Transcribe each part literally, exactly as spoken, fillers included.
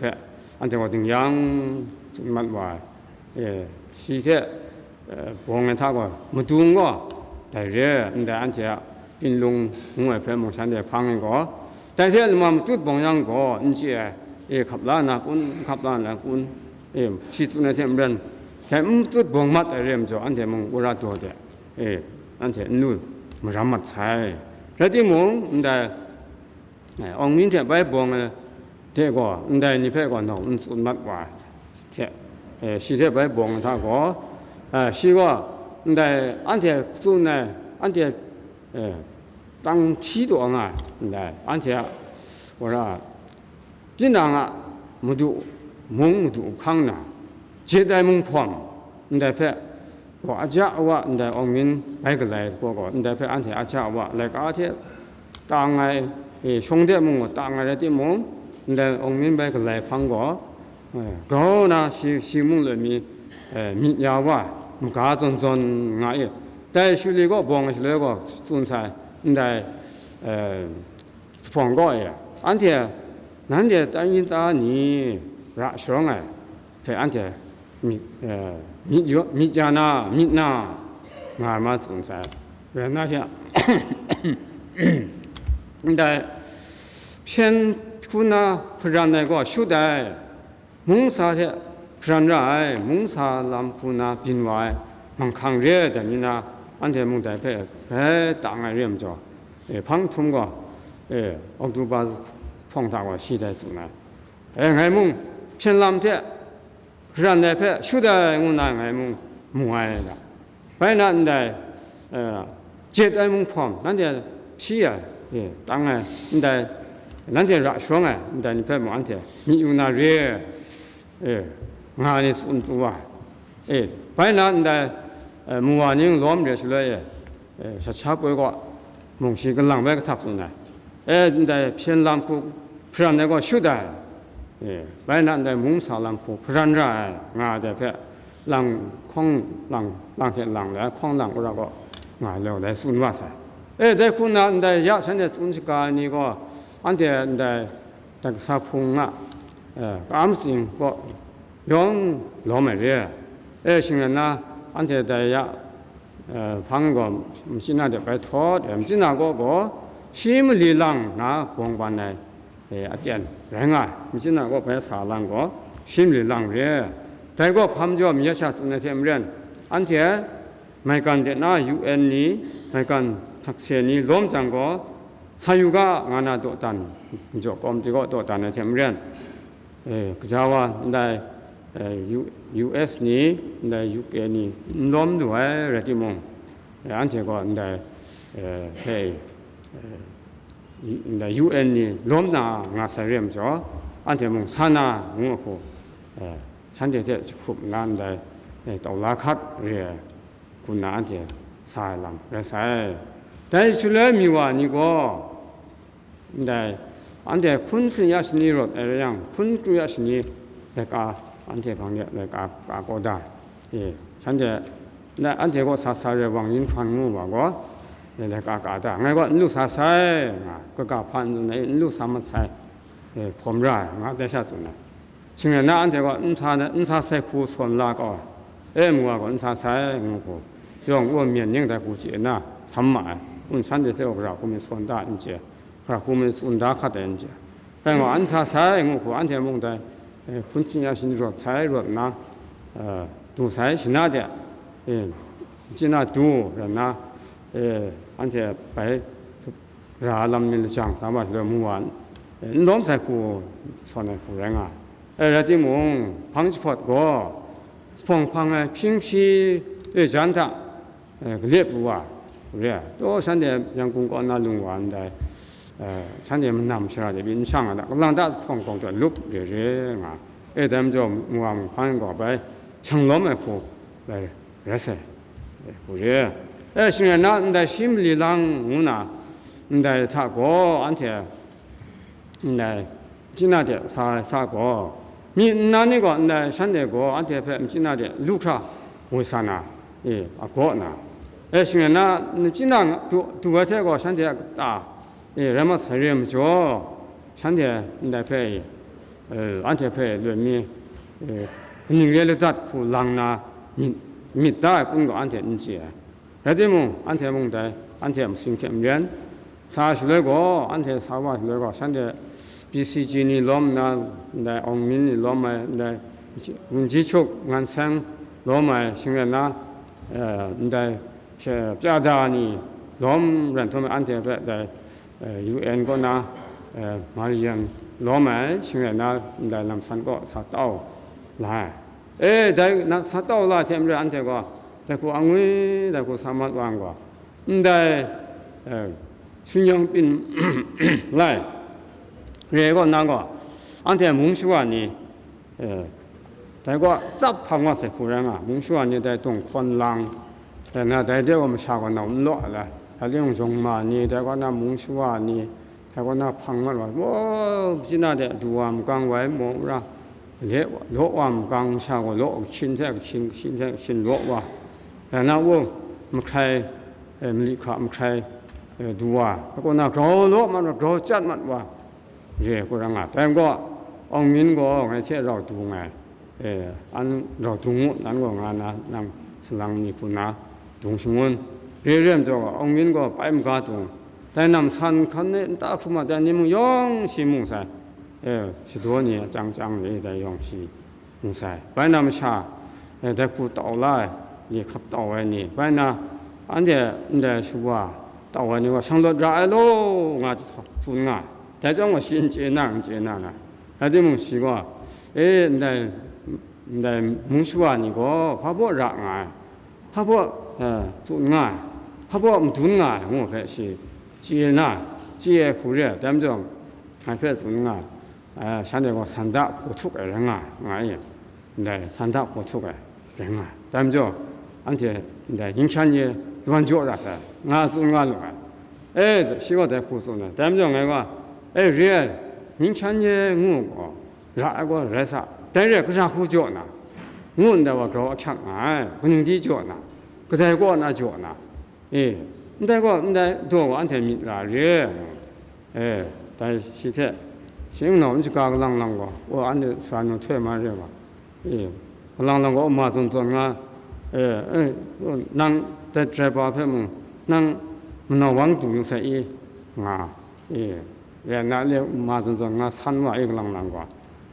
hpe anhte gaw dingyang tsun mat wa ai. E, shi hte, e, bawng ai hta gaw madung gaw dai re ai, ndai anhte a Pinlung ngu ai hpe mung shanhte hpang ai gaw, dai hte lama matut bawng yang gaw, n chye ai, e, hkap la na kun, n hkap la na kun, e, shi tsun ai hte maren, dai n matut bawng mat ai re ai majaw, anhte mung wora daw de, e, anhte n lu maram mat sai. Rai timung, ndai, e, Awng Min hte bai bawng ai de gaw, ndai ni hpe gaw nau n tsun mat wa ai hte, e, shi hte bai bawng ai hta gaw, e, shi gaw ndai anhte tsun ai, anhte, e, tang hpyi taw nga ai, ndai anhte a wora, tinang a madu, mung madu hkang na, jet ai munghpawm, ndai hpe gaw, aja awa ndai Awng Min bai galai gaw gaw, ndai hpe anhte aja awa laika hte tang ai, e, shawng de mung gaw tang ai rai timung, ndai Awng Min bai galai hpang gaw, e, grau na shi, shi mung loi mi, e, myit ya wa ai, maga zawn zawn nga i. Dai Shuli gaw bawng ai shaloi gaw tsun sai, ndai, e, zuphpawng gaw e, anhte, nanhte tai yin ta ni ra sharawng ai hpe anhte myit, e, myit yu-, myit ya na, myit na, nga ai ma tsun sai. Rai nna hte, ndai hpyen hku na hparan ai gaw shut ai, mungsa hte hparan ra ai, mungsa lam hku na byin wa ai, manghkang re ai dai ni na, anhte mung dai hpe bai tang ai re ai majaw, e, hpang htum gaw, e, Oktoba hpawng hta gaw shi dai tsun ai. E, ngai mung hpyen lam hte hparan ai hpe shut ai ngu na ngai mung mu ai da. Bai na ndai, e, jet ai munghpawm, nanhte hpyi ai, e, tang ai, ndai, nanhte ra sharawng ai, ndai ni hpe mung anhte myit yu na re, e, nga ai ni tsun pru wa ai. E, bai na ndai, e, mu wa ni lawm re shaloi e, e, shat sha poi gaw, mung shi kalang bai kahtap tsun ai. E, ndai hpyen lam hku hparan ai gaw shut ai. E, bai na ndai mungsa lam hku hparan ra ai, nga ai dai hpe, lang hkawng lang, lang hte lang lai, hkawng lang wora gaw nga ai law, dai tsun wa sai. E, dai hku na ndai ya shanhte tsun shaga ai ni gaw, anhte ndai dai kasa hpung a, e, ka-am shatsing kaw yawng lawm ai re ai. E, shing rai nna, anhte dai ya, e, hpang gaw machyin na de bai htawt ai, machyin na kaw gaw shi mali lang na bawng ban ai, e, aten rai nga ai, machyin na kaw bai sa lang gaw shi mali lang re ai. Dai gaw hpa majaw mi ya sha tsun ai hte maren, anhte maigan de na U N ni, maigan htakse ni lawm jang gaw, sa yu ga, nga na dawdan, majaw kawmti kaw dawdan ai hte maren, e, gaja wa ndai, e, U-, U S ni, ndai U K ni n lawm lu ai rai timung, e, anhte gaw ndai, e, hpe, e, ndai U N ni lawm na nga sai re ai majaw, anhte mung sa na ngu ai hku, e, shanhte hte jahkrup nna ndai, e, tau la hkat re ai, hku nna anhte sa ai lam rai sai. Dai shaloi mi wa ni gaw, ndai, anhte hkun tsin ya shani rawt ai rai yang, hkun kru ya shani laika, anhte hpang de laika ka kaw da. E, shanhte, ndai, anhte kaw sa sa re ai wang yin hkwan ngu wa gaw, e, laika ka da. Ngai gaw n lu sa sai, nga, kaga hpa n tsun ai, n lu sa mat sai, e, hkawm ra ai, nga, dai sha tsun ai. Shing rai nna, anhte gaw n sa, n sa sai hku sawn la kau ai. E, mu wa gaw n sa sai, ngu hku, yawng wan myen ning dai hku chye nna, sam ma ai. Kun shanhte hte gaw gara hku mi sawn da n chye, gara hku mi tsun da hkat ai n chye. Rai nga, n sa sai, ngu hku, anhte mung dai, e, hkun tsin ya shani rawt sai, rawt nna, e, du sai, shana de, e, chye na du, rai nna, e, anhte bai, ra lam mi lajang sa ma shaloi mu wa, e, n lawm sai hku sawn ai hku rai nga ai. E, rai timung, hpang jahpawt gaw, zuphpawng hpang ai hpying shi e jan hta, e, galep pru wa, re ai. Taw shanhte Yangon kaw na lung wa ndai, e, shanhte manam shara de byin shang ai hta, kalang ta zuphpawng hpawng hta lup re re nga ai. E, dai majaw, mu wa mu hpang gaw bai, shang lawm ai hku, bai rai sai, e, hku re. E, shing rai nna, ndai shi mali lang ngu na, ndai hta gaw, anhte, ndai, machyin na de sa ai hta gaw, myi nnan ni gaw, ndai, shanhte gaw, anhte hpe machyin na de lu hkra woi sa na, e, agaw na, e, shing rai nna, machyin na du, du ai hte gaw, shanhte a kata, e, rai mat sai re ai majaw, shanhte ndai hpe, e, eh, anhte hpe loi mi, eh, kaning re ladat hku lang na myit, myit da ai kun gaw anhte n chye ai. Rai timung, anhte mung dai, anhte a masing hte maren, sa shaloi gaw, anhte sa wa shaloi gaw, shanhte B C G ni lawm nna, ndai Aung Min ni lawm ai, ndai Wunji Chuk Ngan Seng lawm ai, shing rai nna, eh, ndai Pya Da ni lawm rai nhtawm, anhte hpe dai, eh, U N kaw na, eh, Marian lawm ai, shing rai nna, ndai lam san kaw sa tau la ai. E, dai na sa tau la hte maren anhte gaw, dai hku angwi, dai hku sa mat wa ai gaw, ndai, eh, Sun Yong Pin lai re ai kaw na gaw, anhte mung shawa ni, eh, dai gaw tsap hpang wa sai hku rai nga, mung shawa ni dai dawng hkawn lang, dai na dai de gaw masha gaw nau n law ai, dai de mung zawng ma ni, dai gaw na mung shawa ni, dai gaw na hpang mat wa, wow, pyi na de du wa makang wai maw ra, le law wa makang masha gaw law hkyin hte hkyin, hkyin hte hkyin law wa, dai na, wow, mahkrai, eh, mali hka mahkrai, eh, du wa, dai gaw na grau law mat wa, grau chyat mat wa, re ai hku rai nga. Dai gaw, Aung Min gaw ngai hte rau du nngai, eh, an rau du ngu, nan gaw nga na, nang salang ni hku na dung shangun. Re ai majaw, Aung Min gaw pai maga dung, dai nam san hkan e nta hkrum ai, dai ni mung yawng shi mu sai, eh, shadaw ni a chyang chyang ni dai yawng shi mu sai. Bai na masha, eh, dai hku tau la ai, li hkap tau ai ni, bai na anhte ndai shawa tau ai ni gaw, shanglawt ra ai law, nga tsun nga. Dai chyawm gaw, shi n chye na, n chye na nga. Rai timung, shi gaw, e, ndai, ndai mung shawa ni gaw hpa baw ra nga ai, hpa baw, eh, tsun nga ai, hpa baw madun nga ai, ngu hpe shi chye na, chye ai hku re ai, dai majaw, ngai hpe tsun nga ai, eh, shanhte gaw sanda hpaw htuk ai rai nga ai, nga e, ndai sanda hpaw htuk ai rai nga ai. Dai majaw, anhte ndai Ningchan ye wan jaw ra sai, nga tsun nga lu ai. E, shi gaw dai hku tsun ai. Dai majaw ngai gaw, e, re ai, Ningchan ye ngu gaw, ra ai gaw rai sa, dai re ai, kaja hku jaw na, ngu ndai wa grau ahkyak nga ai, kaning di jaw na, kadai kaw na jaw na, e, ndai gaw, ndai daw gaw anhte myit ra re ai, ngu. E, dai shi hte, shi nau n shaga kalang lang gaw, wa, anhte sa nu htoi ma re wa, e, kalang lang gaw, ma zawn zawn nga, e, e, nang dai driver hpe mung, nang manau wang du yu sai i, nga, e, re ai na le, ma zawn zawn nga san wa i, kalang lang gaw,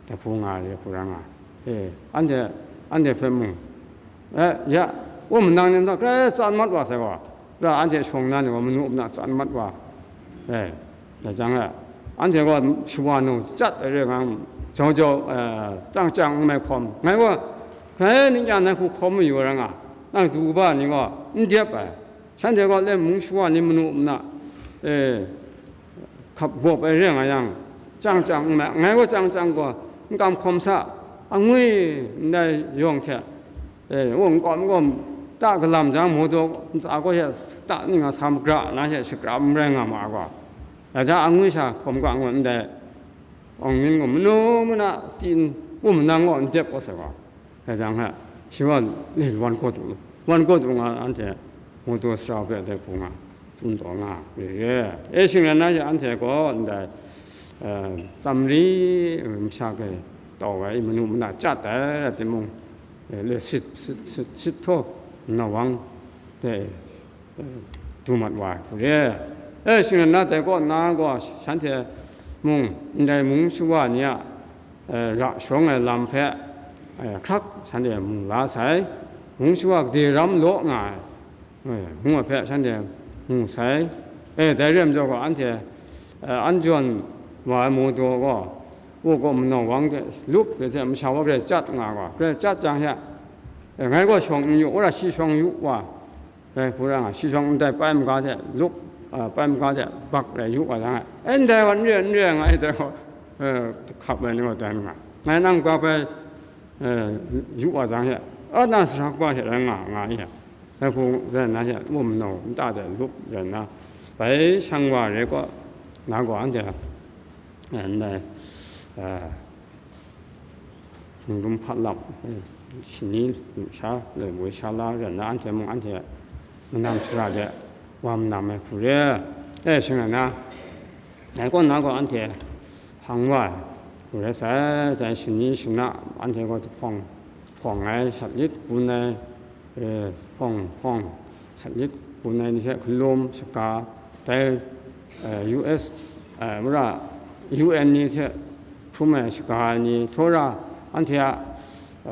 dai hku nga re hku rai nga, e, anhte, anhte hpe mung, e, ya, wa manang ni gaw grai tsan mat wa sai gaw, ra anhte shawng na ni gaw manu muna tsan mat wa, e, dai jang e, anhte gaw shawa nu chyat ai re nga, jau jau, e, chyang chyang n mai hkawm, ngai gaw, grai ning chyang nang hku hkawm mayu ai rai nga, nang du kaba ni gaw n dep ai, shanhte gaw le mung shawa ni manu muna, e, hkap gawp ai re nga yang, chyang chyang n mai, ngai gaw chyang chyang gaw, n kam hkawm sa, angwi ndai yawng hte, e, n kam n kam, ta galam jang, mawdaw ntsa gaw she ta ning a sa magra na she shakram rai nga ma ai gaw, dai jang angwi sha hkawm ga ngu ndai, Aung Min gaw manu muna tin, u manang gaw n dep gaw sai gaw. Dai jang hpe, shi gaw, e, wan kawt u, wan kawt u nga, anhte mawdaw sara hpe dai hku nga, tsun taw nga, re re. E, shing rai nna she anhte gaw ndai, e, Tsamri masha hkrai tau ai manu mana chyat ai, rai timung, e, le sit, sit, sit, sit htaw, manau wang de, e, du mat wa ai hku re. E, shing rai nna dai kaw na gaw, shanhte mung, ndai mung shawa ni a, e, ra shawng ai lam hpe, e, hkrak shanhte mu la sai, mung shawa gade ram law nga ai, e, ngu ai hpe shanhte mu sai. E, dai re ai majaw gaw, anhte, e, an jawn wa ai mawdaw gaw, wa gaw manau wang de lup de hte masha wa grai chyat nga gaw, grai chyat jang she, e, ngai gaw shawng n yu, wa shi shawng yu wa, Rai hku ra nga, shi shawng ndai pai maga hte lup, a, pai maga hte bak rai yu wa jang, e, ndai wa n re, n re nga e, dai gaw, e, hkap ai ni gaw dan nga, ngai nang ga bai, e, yu wa jang she, a, nang sara kaba she rai nga, nga e, dai hku rai nna she, um nau nta de lup rai nna, bai shang wa re gaw, na gaw anhte, e, ndai, e, hpung dum hpat lap, e, shani lu sha, loi moi sha la rai nna, anhte mung anhte manam shara de wa manam ai hku re, e, shing rai nna, dai kaw na gaw anhte hpang wa ai, Rai sai, dai shani shana anhte gaw zuphpawng hpawng ai, shat lit gun ai, e, hpawng hpawng shat lit gun ai ni hte hkalum shaga, dai, e, U S, e, mara U N ni hte hkrum ai shaga ai ni, Tora anhte a, e,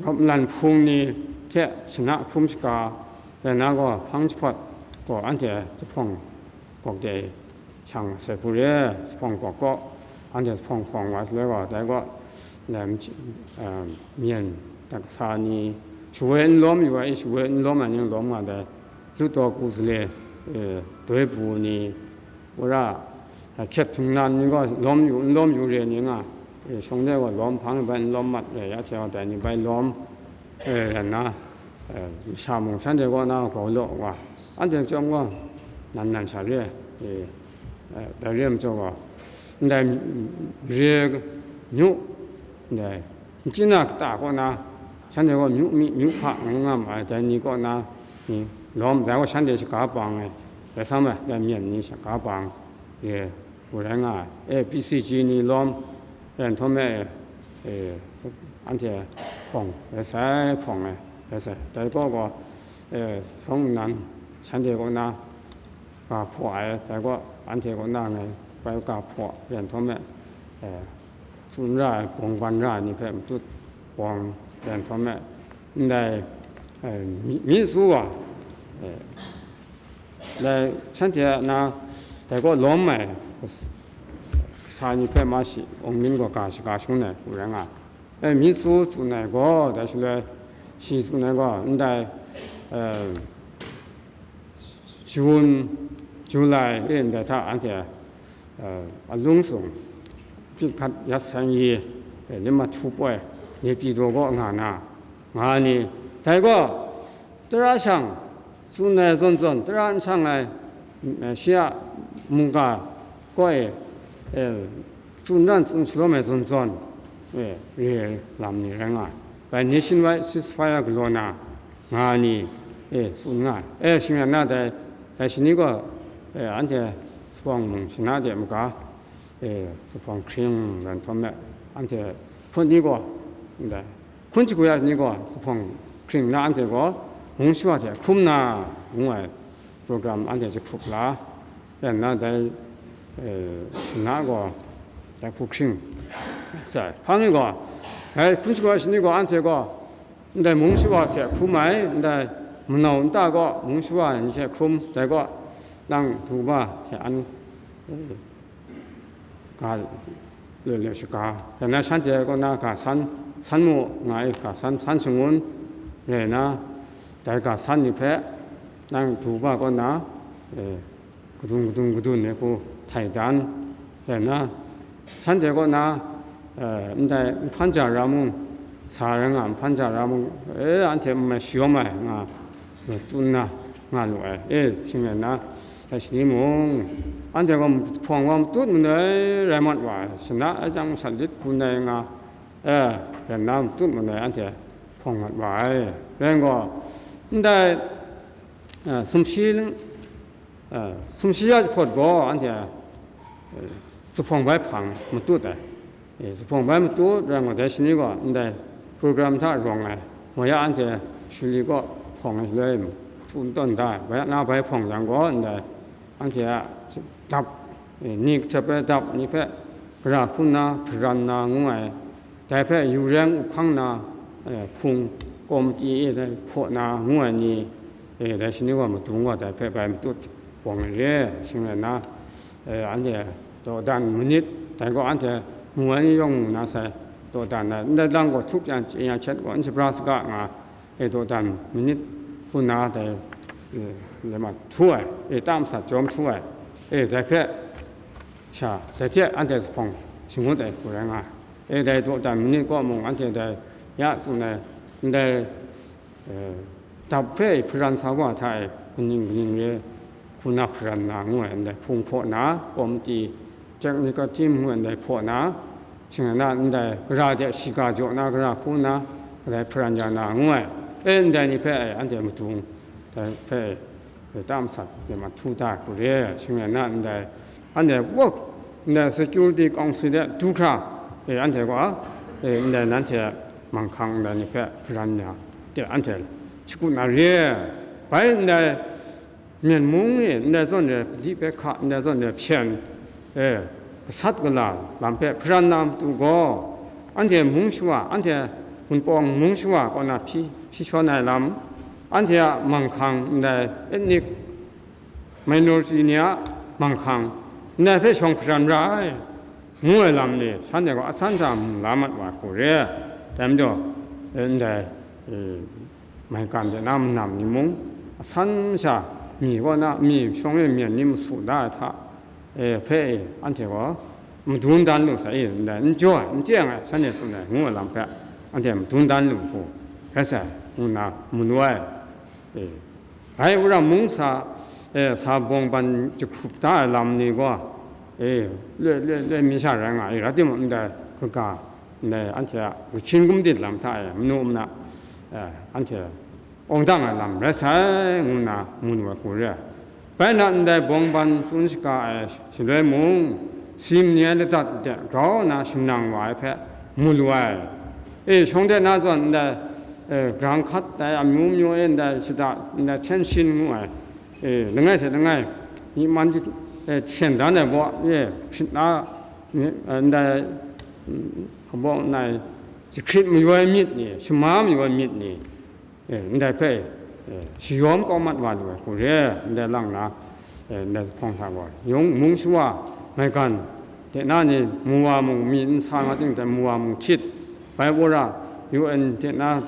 rawp lan hpung ni hte shana hkrum shaga, rai na gaw, hpang jahpawt gaw anhte zuphpawng gawk de shang masai hku re, zuphpawng gawk gaw, anhte zuphpawng hpawng wa shaloi gaw, dai gaw, dai, eh, myen, daksa ni, shawoi n lawm yu ai, shawoi n lawm ai ni lawm nga dai, lut taw ku zale, eh, doi bu ni, wora, eh, hkyet htingnan ni gaw lawm yu, n lawm yu re ni nga, eh, shawng de gaw lawm hpang bai n lawm mat re, ya hte gaw dai ni bai lawm, eh, rai nna, eh, masha mung shanhte kaw na grau law wa, anhte chyawm gaw nan nan sha re, eh, eh, dai re ai majaw gaw, ndai re myu, ndai machyin na kata kaw na, shanhte gaw myu mi, myu hpa ngu nga ma ai, dai ni kaw na ni lawm, dai gaw shanhte shaga pang ai, rai sa ma ai, dai myen ni shaga pang re, wu rai nga ai. E, P C G ni lawm, rai nhtawm e, e, anhte hpawng rai sai, hpawng ai rai sai. Dai kaw gaw, e, shawng nnan shanhte kaw na ga hpaw ai, dai kaw anhte kaw na ngai bai ga hpaw rai nhtawm e, e, tsun ra ai, bawng ban ra ai ni hpe matut wawng rai nhtawm e, ndai, e, myi, myi su wa, e, Dai shanhte a na, dai gaw lawm ai kasa ni hpe ma shi, Ungmin gaw ga shaga shangun ai hku rai nga ai. E, myi su tsun ai gaw, dai shaloi shi tsun ai gaw, ndai, e, Jun, Julai, e, ndai hta anhte, e, alung sung, pyi hkat yat san yi, e, lim a htu poi, Naypyidaw kaw nga na, nga ni, dai gaw, Tara shang, tsun ai zawn zawn, tara n shang ai, mm, shi a mungga kaw e, e, tsun dan tsun shalawm ai zawn zawn, e, re ai lam ni rai nga ai. Bai nationwide ceasefire galaw na, nga ni, e, tsun nga ai. E, shing rai nna dai, dai shani gaw, e, anhte zuphpawng mung shana de maga, e, zuphpawng hkring ran htawn me, anhte hput ni gaw, ndai, hkun shagu ya ni gaw zuphpawng hkring na anhte gaw mung shawa hte hkrum na ngu ai program anhte jahkrup la, rai nna dai, e, shana gaw dai hku hkring sai. Hpa mi gaw, dai hkun shagu ya shani gaw anhte gaw ndai mung shawa hte hkrum ai, ndai manau nta gaw mung shawa ni hte hkrum, dai gaw nang du ba hte an, e, ga le le shaga, rai nna shanhte kaw na ga san, san mu nga ai ga san, san shangun rai nna, dai ga san ni hpe nang du ba kaw na, e, kadun kadun kadun ai hku htai dan, rai nna, shanhte kaw na, e, ndai nhpan ja ra mung, sa rai nga, nhpan ja ra mung, e, anhte n mai shayawm ai nga, tsun na nga lu ai. E, shing rai nna, dai shani mung, anhte gaw zuphpawng wa matut manoi rai mat wa ai, shana ai jang shat lit gun ai nga, e, rai nna matut manoi anhte hpawng mat wa ai. Rai nna gaw, ndai, e, sumshi, e, sumshi ya jahpawt gaw anhte, e, zuphpawng bai hpang matut ai. E, zuphpawng bai matut rai nna gaw, dai shani gaw ndai program hta rawng ai, wa ya anhte Shuli kaw hpawng ai shaloi tsun tawn da ai, wa ya na bai hpawng yang gaw, ndai anhte a dap, e, ni kahtep ai dap ni hpe gara hku nna hparan na ngu ai, dai hpe yu reng uhkang na, e, hpung komiti e dai hpaw na ngu ai ni, e, dai shani gaw madung gaw dai hpe bai matut wang ai re, shing rai nna, e, anhte dawdan manit, dai gaw anhte mu ai ni yawng mu na sai, dawdan ai, ndai lang gaw htup yan chye yan hkyet gaw n shabra saga nga, e, dawdan manit hku na dai, e, le ma htu ai, e, ta masat jawm htu ai, e, dai hpe sha, dai hte anhte zuphpawng shangut ai hku rai nga ai, e, dai dawdan manit kaw mung anhte dai ya tsun ai, ndai, e, dap hpe hparan sa wa hta e, kaning kaning re, hku na hparan na ngu ai, ndai hpung hpaw na, komiti, technical team ngu ai, ndai hpaw na, shing rai nna, ndai gara de shiga jaw na, gara hku na, kadai hparan ya na ngu ai, e, ndai ni hpe, e, anhte madung, dai hpe, e, ta masat, e, ma htu da ai hku re, shing rai nna, ndai, anhte wok, ndai Security Council de du hkra, E, anhte gaw, e, ndai nanhte manghkang ndai ni hpe hparan ya, de, anhte shagu na re ai. Bai ndai Myen mung e ndai zawn re, padi hpe hka ndai zawn re hpyen, e, gasat gala lam hpe hparan na matu gaw, anhte mung shawa, anhte Wunpawng mung shawa kaw na hpyi, hpyi shawn ai lam, anhte a manghkang ndai ethnic minority ni a manghkang ndai hpe shawng hparan ra ai, ngu ai lam ni shanhte gaw asan sha mu la mat wa hku re ai. Dai majaw, e, ndai, e, maigan de na manam ni mung, asan sha mi kaw na mi shawng e myen ni masu da ai hta, e, hpe e, anhte gaw madun dan lu sai, e, ndai n jaw ai, n teng ai, shanhte tsun ai ngu ai lam hpe anhte madun dan lu hku rai sai, ngu nna mu lu ai. E, bai wora mung sa, e, sa bawng ban jahkrup da ai lam ni gaw, e, loi, loi, loi mi sha rai nga ai, rai timung, ndai kaga, ndai anhte a gumhkyin gumdin lam hta e manu mana, e, anhte awng dang ai lam rai sai, ngu nna mu lu ai hku re ai. Bai na ndai bawng ban tsun shaga ai shaloi mung, si mani ai ladat de grau nna shanang wa ai hpe mu lu ai. E, shawng de na zawn ndai, e, grang hkat ai amyu myu e ndai shada, ndai tension ngu ai, e, langai hte langai myi man, e, hten dan ai baw, e, hprit na, e, ndai, mm, kabaw nna jahkrit mayu ai myit ni, shama mayu ai myit ni, e, ndai hpe, e, shayawm kau mat wa lu ai hku re, ndai lang na, e, ndai zuphpawng hta gaw, yung mung shawa maigan de na ni mu wa mung, mi n sa nga ting hte mu wa mung htit, bai wora U N de na